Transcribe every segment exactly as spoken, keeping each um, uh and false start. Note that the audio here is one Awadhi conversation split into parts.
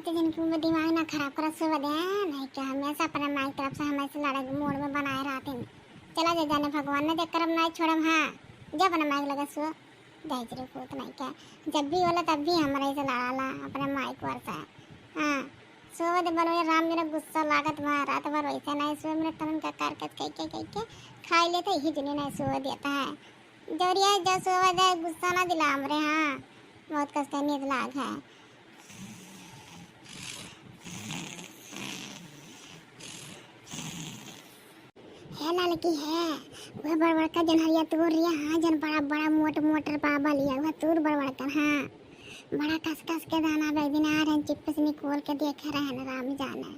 तो जिनकी वो दिमाग ना खराब करा, सुबह दे, नहीं क्या, हमेशा अपने माई तरफ से हमेशा लड़ाई मूड में बनाए रहते हैं। चला जा जाने, भगवान ने देख करम नहीं छोड़म। हाँ, जा अपने माई लगे सो, दहेज रे पूत नहीं क्या, जब भी होला तब भी हमारे से लड़ाला अपने माई को से। हाँ, सो दे बनो, ये राम मेरा गुस्सा लागत बा, रात भर वैसे नहीं सो, मेरे तनन का कार कच कह के, कह के खाई लेते ही दुनिया नहीं सो देता है। जौरिया, जा सोवा जाए, गुस्सा ना दिला हमरे, हाँ। बहुत कस के नींद लाग है। हे ललकी हे, वह बड़ बड़का जनहरिया तूर रिया, हाँ, जन बड़ा बड़ा मोट मोट बाबा लिया, वह तूर बड़ बड़का, हाँ। बड़ा कस कस के दाना बैदिन आ रहन, चिप्स निकोल के देखे रहन, राम जाने।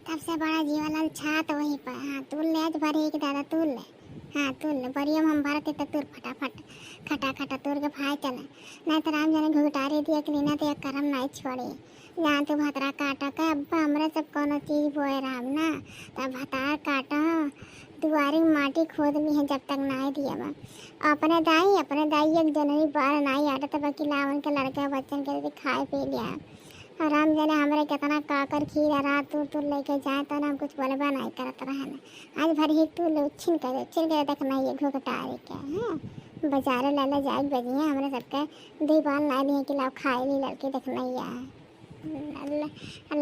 तब से बड़ा जीवा लाल छात वही पर, हाँ, तूर ले आज भरी के दादा, तूर ले। हाँ, तूर ले, बरिया में हम भरत है तो तूर फटाफट, खटा खटा तूर के भाई चले। नहीं तो राम जाने घुघटारे दिया के लेना तो एक करम नहीं छोड़े। जान तू भतरा काटा के, अब हमरे सब कोनो चीज बोए राम ना, तब भतार काटा, दुआरी माटी खोद ली है जब तक नहीं दिया बा। अपने दाई, अपने दाई एक जनरी बार नहीं आटा तब कि लावन के लड़के बच्चन के खाए पी लिया। और राम जाने हमरे कितना काकर खीर आ रहा, तूर तूर लेके जाए, तो हम कुछ बोलबा नहीं करत रहन। आज भर ही तूर ले उछिन कर, उछिन कर देख नहीं ये घुघटारे के, हैं? बाजारे लाला जाए बजिया, हमरे सबके दुई बाल ना दिए कि लाओ खाए ली लड़के देख नहीं आ। लल-,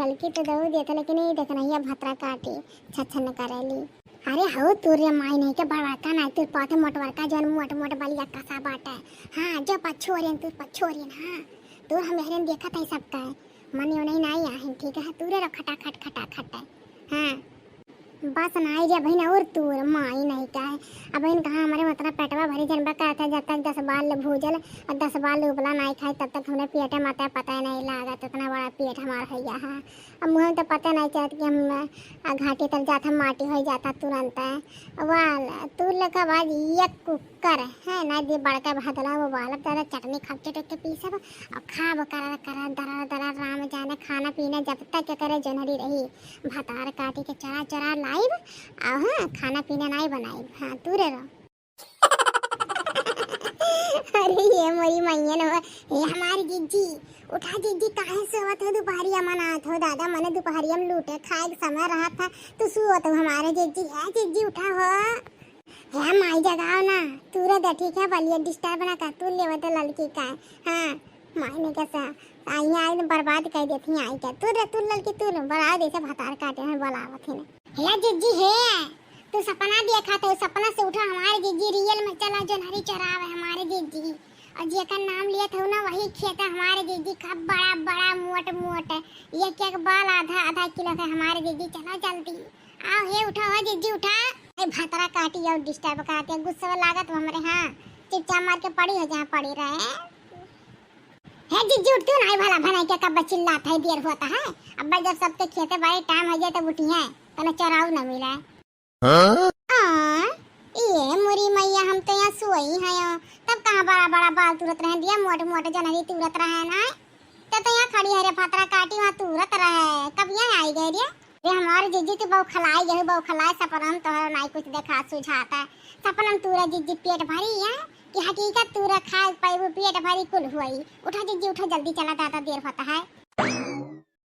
ललकी तो दऊ देत, लेकिन ये देख नहीं है भतरा काटी, छछन करेली। अरे हो तूर रे माई नहीं के बड़बड़का नहीं, तूर पौधे मोटवरका जौन मोट मोट बलिया कसा बाटे। हाँ, जो पछोरियन, तूर पछोरियन, हाँ। तूर हम एहरन देखत है सबका है। मन यो नहीं, नहीं आहिन, ठीक है, तूरे रो खटाखट, खटाखट है। हाँ। बस नाई रे बहिन, और तूर माई नहीं का है। अब इन कहाँ हमारे उतना पेटवा भरी जनबा करता, जब तक दस बाल ले भूजल और दस बाल ले उबला नहीं खाई, तब तक हमरे पेटे माता पता ही नहीं लागत, इतना बड़ा पेट हमार है यहाँ। अब मुँह में तो पता नहीं चलत कि हम, आ, घाटी तर जात, हम माटी हो जाता तुरंत। वाल, तू लेखा बाज एक कुकर है ना, दे बड़का भदला वो बालक दादा चटनी खप चटक के पीसब और खाब करा करा दरा दरा राम जाने खाना पीना जब तक के करे जनरी रही। भतार काटी के चरा चरा लाइब और हाँ, खाना पीना नहीं बनाइब। हाँ, तू रे रहो। अरे ये मोरी मैया न, ये हमारी जिज्जी, उठा जिज्जी, काहे सोवत हो? दोपहरिया मनात हो दादा, मने दोपहरिया में लूटे खाए के समय रहा था, तू सोवत हो हमारे जिज्जी। है जिज्जी, उठा हो। हे माई जगाओ ना, तू रे दे, ठीक है, बलिया डिस्टर्ब ना कर, तू लेवत ललकी का। हाँ, माई ने कैसा, आई आज बर्बाद कर देती आई क्या? तू रे, तू ललकी, तू रे, बड़ा जैसे भतार काटे हैं, बोलावत है ना। हे जिज्जी हे, तू सपना देखा था, सपना से उठा हमारे जिज्जी, रियल में चला जनहरी चरावे हमारे जिज्जी। और जेकर नाम लिया था ना वही खेत है हमारे जिज्जी, खूब बड़ा बड़ा मोट मोट, एक एक बाल आधा आधा किलो का हमारे जिज्जी, चला जल्दी। आओ हे उठा हो जिज्जी उठा। ए भतरा काटी और डिस्टर्ब कराते गुस्सा लागत हमरे, हाँ, चुपचाप मार के पड़ी हो जहाँ पड़ी रहे। हे जिज्जी उठ, तू नहीं भला भनाई के कब चिल्लात है, देर होता है। अब जब सबके खेते बाड़ी टाइम हो जाए तब उठिए, तने चराऊ न मिले। हाँ? आ, ये मोरी मैया, हम तो यहाँ सोई हैं, तब कहाँ बड़ा बड़ा बाल तुरत रहे दिया, मोटे मोटे जनरी तुरत रहे ना। तो, तो यहाँ खड़ी है रे फतरा काटी, वहाँ तुरत रहे, कब यहाँ आई गए रे? रे हमारे जिज्जी तू बौखलाई गए, बौखलाई सपना में तोहरा नाई कुछ देखा सुझाता है। सपना में तूरा जिज्जी पेट भरी है कि हकीकत तूरा खाए पाइबू पेट भरी कुल हुई। उठा जिज्जी उठा, जल्दी चला दादा, देर होता है।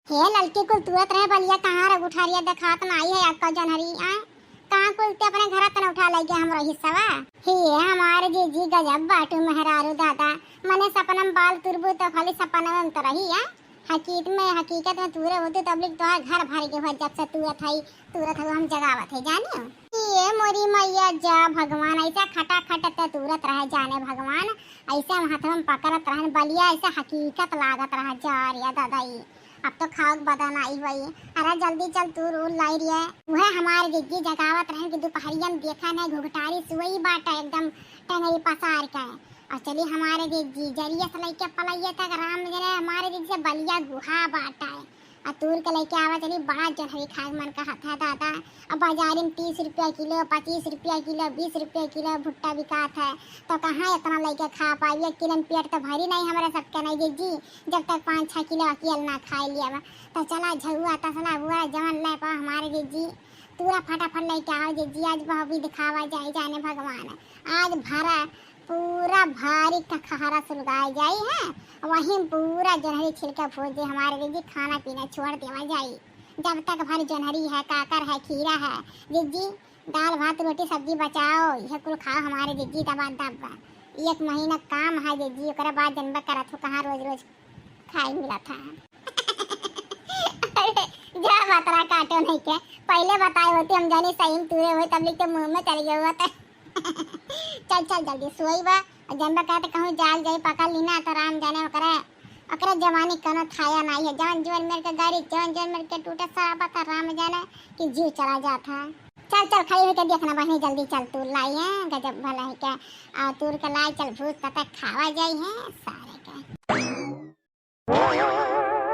हे ललकी कुल तुरत रहे बलिया, कहाँ रे गुठारिया देखात नाई है आपका जनहरी, आय? कहाँ कुल ते अपने घर तन उठा लइ गया हमरो हिस्सा? हे हमारे जीजी गजब बाटू मेहरारू दादा, मने सपना में बाल तुरबू तो खाली सपना में तो रही है, हकीकत में, हकीकत में तुरे होते तबलिक तोहार घर भर के हुआ जब से तुरत है, तुरत है हम जगावत है जानियो। ये मोरी मैया जा भगवान, ऐसा खटाखट ते तुरत रहे जाने भगवान, ऐसे हम हाथ में पकड़त रहन बलिया, ऐसे हकीकत लागत रहा जा रे दादा ई। अब तो खाओक बदन आई हुई। अरे जल्दी चल तू रूल लाई रिये। वह हमारे जिज्जी जगावत रहन कि दोपहरिया में देखा नहीं घुघटारी सुई बाटा एकदम टंगरी पसार के। और चली हमारे जिज्जी जरिया से लेके पलैया तक राम जने हमारे जिज्जी से बलिया गुहा बाटा है। और तूर के लेके आवा चली बड़ा जनहरी खाए मन का हाथ है दादा। अब बाजारी में तीस रुपया किलो, पच्चीस रुपया किलो, बीस रुपया किलो भुट्टा बिकात है, तो कहाँ इतना लेके खा पाई? एक किलो में पेट तो भरी नहीं हमारे सबके नहीं जिज्जी, जब तक पाँच छः किलो अकेल ना खाए लिया बा। तो चला झुआ तसला बुआ जवन ले पाओ हमारे जिज्जी, तूरा फटाफट लेके आओ जिज्जी, आज वह भी दिखावा जाए जाने भगवान। आज भरा पूरा भारी खखहरा सुलगाए जाई है, वहीं पूरा जोन्हरी छिलका भूज दे हमारे जिज्जी, खाना पीना छोड़ देवा जाई। जब तक भर जोन्हरी है, काकर है, खीरा है, जिज्जी दाल भात रोटी सब्जी बचाओ, यह कुल खाओ हमारे जिज्जी दबा दब। एक महीना काम है जिज्जी, ओकरे बाद जनबे करत हो कहाँ रोज रोज खाई मिलत है। अरे, जा भतरा काटो नहीं के, पहिले बताए होती हम जानी सही में तूरे हुए तब लिख के मुंह में चल गए हुआ था। चल चल जल्दी सोई बा, और जनबे कहते कहूँ जाल जाई पकड़ ली ना तो राम जाने ओकरे, ओकरे जवानी कोनो थाया नहीं है। जवन जवन मेर के गाड़ी, जवन जवन मेर के टूटे सारा पत्थर राम जाने कि जीव चला जात है। चल चल खड़ी होके देखना बहनी, जल्दी चल तू लाई है गजब भला है क्या, और तूर के लाई चल भूत तक खावा जाई है सारे के।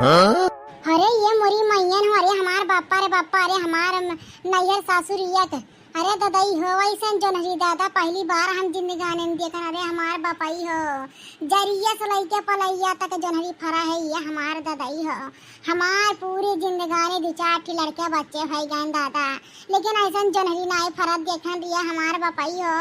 हाँ? अरे ये मोरी मैयन हो, अरे हमार बापा रे बापा, अरे हमार म-, नैहर सासुर एक। अरे ददई हो, वैसन जोन्हरी दादा, पहली बार हम जिंदगानी में देखन। अरे हमार बापई हो, जरिया से लइके पलैया तक जोन्हरी फरा है, ये हमार ददई हो। हमार पूरी जिंदगानी दू चार ठी लड़के बच्चे भई गए दादा, लेकिन ऐसन जोन्हरी नाई फरत देखन, ये हमार बापई हो।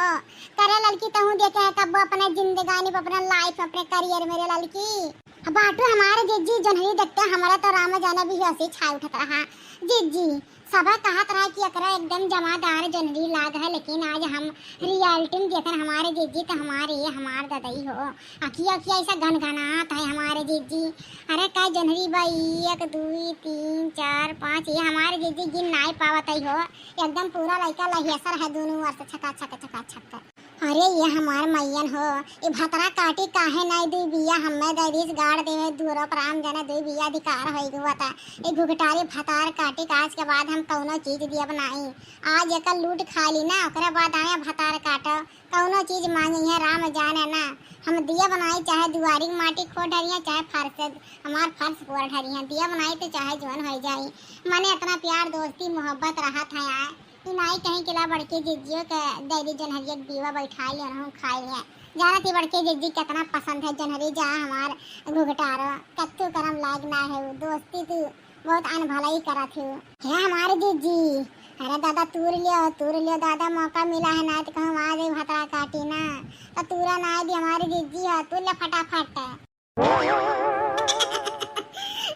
करे लड़की तहूँ देखे है कब्बो अपने जिंदगानी पे, अपने लाइफ, अपने करियर मेरे लड़की। बाटू हमारे जिज्जी जोन्हरी देखते हमारा तो राम जाने भी हंसी छाई उठत रहा। जिज्जी सबे कहत रहा कि एकरा एकदम जमादार जोन्हरी लाग है, लेकिन आज हम रियलिटी में देखन हमारे जिज्जी तो हमारे ये हमार ददई हो। अखिया अखिया ऐसा गनगनात है हमारे जिज्जी। अरे का जोन्हरी बा, एक, दुई, तीन, चार, पाँच, ये हमारे जिज्जी गिन नाई पावत है हो। एकदम पूरा लइका लहियसर है दोनों ओर से छका छक छका छक। अरे ये हमार मैयन हो, ई भतरा काटी काहे नाई दुई बिया हम्मे दे दिस गाड़ देवे दुअरो पर आम जने दुई बिया अधिकार होई गवा ता। ई घुघटारी भतार काटी का आज के बाद हम कौनो चीज दियब नाई। आज एकर लूट खा ली ना, ओकरे बाद आवे भतार काटो, कौनो चीज मांगी है राम जाने ना। हम दियब नाई चाहे दुआरी के माटी खो ढरिया, चाहे फर्श, हमार फर्श पोर ढरिया, दियब नाई तो चाहे जौन हो जाई। मने इतना प्यार दोस्ती मोहब्बत रहत है आए। ई नाई कहीं के ला बड़के जिज्जियो के दे दी जोन्हरिया के बीवा बैठाई ले रहूं खाई ले। जानत ही बड़के जिज्जी कितना पसंद है जोन्हरी, जा हमार घुघटारो, कत्तू करम लायक ना है उ, दोस्ती तू बहुत अनभलाई करत ही। हे हमार जिज्जी, अरे दादा तूर लियो, तूर लियो दादा, मौका मिला है ना तो कहूँ आ जाई भतरा काटी ना, तो तूरा ना भी हमार जिज्जी है, तूर ले फटाफट।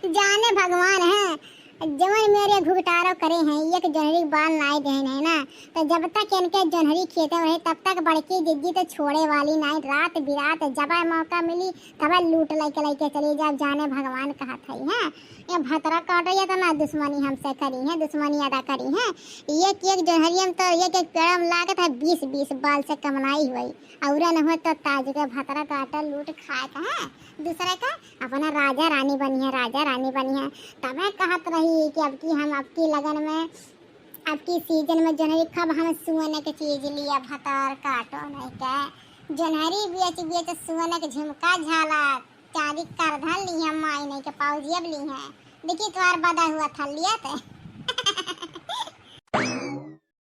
जाने भगवान है, जवन मेरे घुघटारो करे हैं, एक जोन्हरी बाल नाई देन है ना, तो जब तक इनके जोन्हरी खेते में रहे, तब तक बड़की जिज्जी तो छोड़े वाली नाई। रात बिरात जब मौका मिली, तब लूट लइके लइके चली जाब। जाने भगवान कहत है, हैं? ये भतरा काटो, ये तो ना दुश्मनी हमसे करी है, दुश्मनी अदा करी है। एक एक जोन्हरी में तो एक एक पेड़ में लागत है बीस बीस बाल से कम नाई हुई। औरा न हो तो ताज के भतरा काटा लूट खाए का है, दूसरे का अपना राजा रानी बनी है, राजा रानी बनी है। तबे कहत रही कि अब की हम, अब की लगन में, अब की सीजन में जोन्हरी कब हम सुअने के चीज लिया, भतार काटो नहीं के जोन्हरी बेच बेच सुअने के झुमका झाला चांदी कर धर ली हम, माई नहीं के पाउजी अब ली है। देखी तुम्हार बदा हुआ था लिया थे।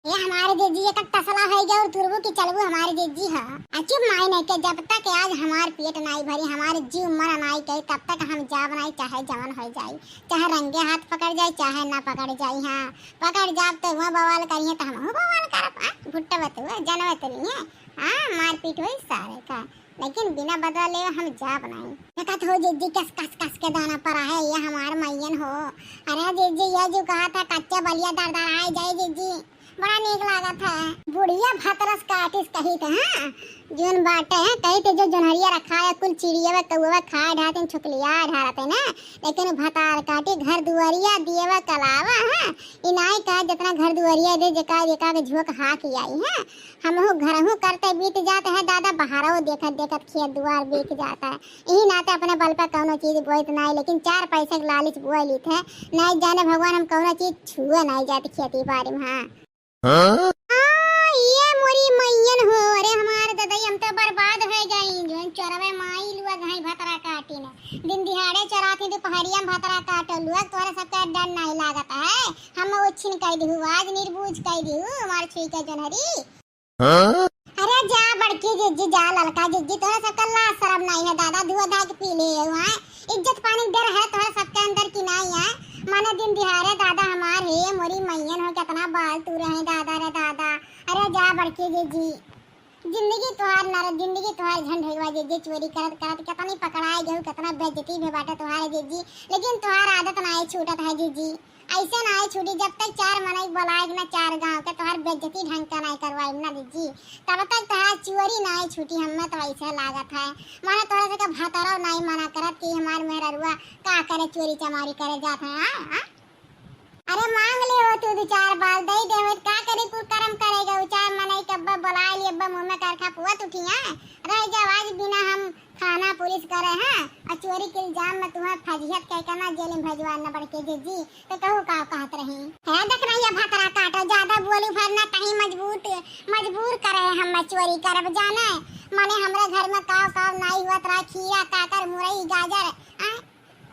ये हमारे जिज्जी एक तसला है गया और तुरबू की चलबू हमारे जिज्जी है। आ चुप माई नहीं के, जब तक आज हमार पेट नाई भरी, हमारे जीव मर नाई के, तब तक हम जाब नाई, चाहे जवन हो जाई, चाहे रंगे हाथ पकड़ जाई, चाहे ना पकड़ जाई। हाँ, पकड़ जाब तो वहाँ बवाल करिए तो हम बवाल करब। आ, भुट्टा बतुआ, जानवे तो नहीं है। हाँ, मारपीट होई सारे का, लेकिन बिना बदला ले हम जाब नाई। देखत हो जिज्जी कस कस कस के दाना परा है, ये हमार मैयन हो। अरे जिज्जी, ये जो कहा था कच्चा बलिया दर दर आए जाए जिज्जी, बड़ा नीक लागत है। बुढ़िया भतरस काटिस कही थे, हाँ, जोन बाटे हैं, कही थे जो जोन्हरिया रखा है, कुल चिड़िया कौआ खाए ढाते, छुकलिया ढारते ना, लेकिन भतार काटी घर दुआरिया दिए कलावा है। इनाई का जितना घर दुआरिया दे, जेका जेका के झोंक हाक आई है। हमहू घरहू करते बीत जात है दादा, बहरहू देखत देखत खेत दुआर बीत जात है। इही नाते अपने बल पे कौनो चीज बोइत नाई, लेकिन चार पैसे के लालच बोए लीत है। नाई जाने भगवान हम कौनो चीज छुए नाई जात खेती बाड़ी में। हाँ। हाँ? आ, ये मोरी मैयन हो, अरे हमार ददई, हम तो बर्बाद हो गई। जोन चोरवे माई लुआ घाई भतरा काटी ने, दिन दिहाड़े चराती, दोपहरिया में भतरा काटो लुआ, तोरे सबके डर नाई लागत है। हम उछिन कह दिहु, आज निर्बूझ कह दिहु, मार छुई के जोन्हरी। हाँ? अरे जा बड़की जिज्जी, जा ललका जिज्जी, तोहरे सबका लाज शरम नहीं है दादा, धुआ धाय के पी ले हुआ है। इज्जत पानी डर है तोहरे सबके अंदर की नहीं है। माने दिन दिहाड़े दादा हमार है, मोरी मैयन हो, कितना बाल तू रहे दादा रे दादा। अरे जा बड़की जिज्जी। जिंदगी तोहार नरक, जिंदगी तोहार झंड होइ गवा जीजी, चोरी करत करत केतनी पकड़ाए गयू, केतना बेइज्जती भी बाटे तोहार जीजी, लेकिन तोहार आदत नाहीं छूटत है जीजी। ऐसे नाहीं छूटी, जब तक चार मनई बोलाए ना चार गांव के, तोहार बेइज्जती ढंग का नाहीं करवाई ना जीजी, तब तक तोहार चोरी नाहीं छूटी। हमें तो ऐसे लागत है, माने तोहरे सबके भतरो नाहीं मना करत कि हमार मेहररुआ का करे, चोरी चमारी करे जात है, हाँ, हाँ? अरे मांग ले हो तू दू चार बाल, दे दे हो, का करे, कुल करम करेगा, उ चार मनई के अब्बा बोलाए ली, अब्बा मुंह में करखा पुआ तू ठिया। रह जाओ आज बिना हम थाना पुलिस करे हैं, और चोरी के इल्जाम में तुम्हें फजीहत कह के ना जेल में भेजवा न बड़के जीजी, तो कहू का कहत रही। है देख ना ये भतरा काटो, ज्यादा बोली भर ना कहीं मजबूत, मजबूर करे हम चोरी करब जाने, माने हमरे घर में काव काव नाई हुआ तरा खीरा, काकर, मुरई, गाजर, आ,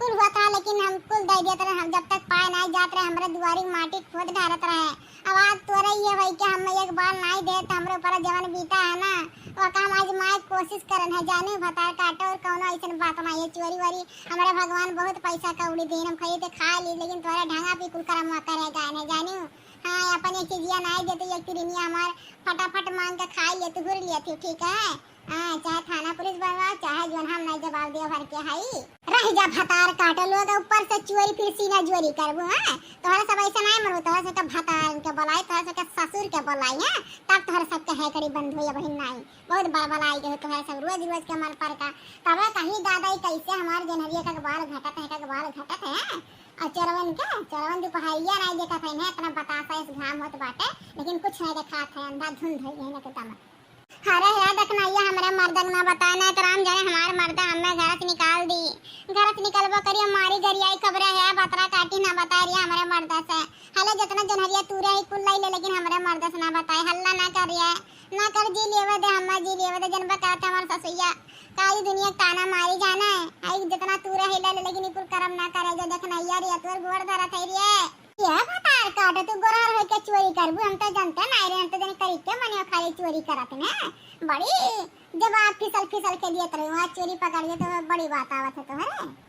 कुल हुआ था, लेकिन हम कुल दे देत रहे। हम जब तक पाए नाई जात रहे, हमरे दुआरी माटी खोद ढारत रहे। अब आज तोरे ये होई कि हम एक बार नाई दे, तो हमरे ऊपर जवन बीता है ना, वो काम आजमाए कोशिश करन है। जाने भतार काटो, और कौनो ऐसन बात नाई है, चोरी वोरी। हमरे भगवान बहुत पैसा कौड़ी देन, हम खाइए तो खा ली, लेकिन तोरे ढंगा पे कुल करम हुआ करे गायन है, जानी। हाँ, अपन एक चीजिया नाई दे, तो एक तिरनिया हमार फटाफट मांग के खाई ले, तू हुर लिया थी, ठीक है? हाँ, चाहे थाना पुलिस बनवाओ, चाहे जौन हम नहीं जवाब दियो भर के हई। रह जा भतार काटो लोग, ऊपर से चोरी फिर सीना जोरी करबू, हाँ? तोहरा सब ऐसे नहीं मरबू, तोहरा सबके भतार के बोलाई, तोहरा सबके ससुर के बोलाई, हाँ? तब तोहरा सबके हैकड़ी बंद होई, बहिन नहीं। बहुत बड़बड़ाई गए तोहरा सब रोज रोज के मन पर का। तब कहीं दादा ई कैसे हमार जनहरिया का बाल घटत है, का बाल घटत है, हाँ? और चोरवन के, चोरवन दोपहरिया नहीं देखत है ना, इतना बतासा इस घाम होत बाटे, लेकिन कुछ नहीं देखात है, अंधा धुंध है यही ना के दम। अरे हे दखनैया, हमरे मर्दा के ना बताए, ना तो राम जाने हमार मर्दा हमें घर से निकाल दी। घर से निकलबो करियो, मारी गरियाई खबरे है, भतरा काटी ना बताए रिया हमरे मर्दा से। हले जितना जनहरिया तूरे ही कुल लाई ले, लेकिन हमरे मर्दा से ना बताए, हल्ला ना कर रिया है। ना कर जी लेवे दे, हमें जी लेवे दे, जनबा करत हमार ससुइया। काली दुनिया के ताना मारी जाना है। आई जितना तूरे ही ले ले, लेकिन ई कुल करम ना करे, जो दखनैया रिया तोर गोड़ धरत है रिया। ये भतार काटो, तू गोरार होइके चोरी करबू, हम तो जनते नाई रहे, हम तो जने करी के मने खाली चोरी करत में। बड़ी जब आप फिसल फिसल के दियत रहे, वहाँ चोरी पकड़ लिए तो बड़ी बात आवत है तोहरे।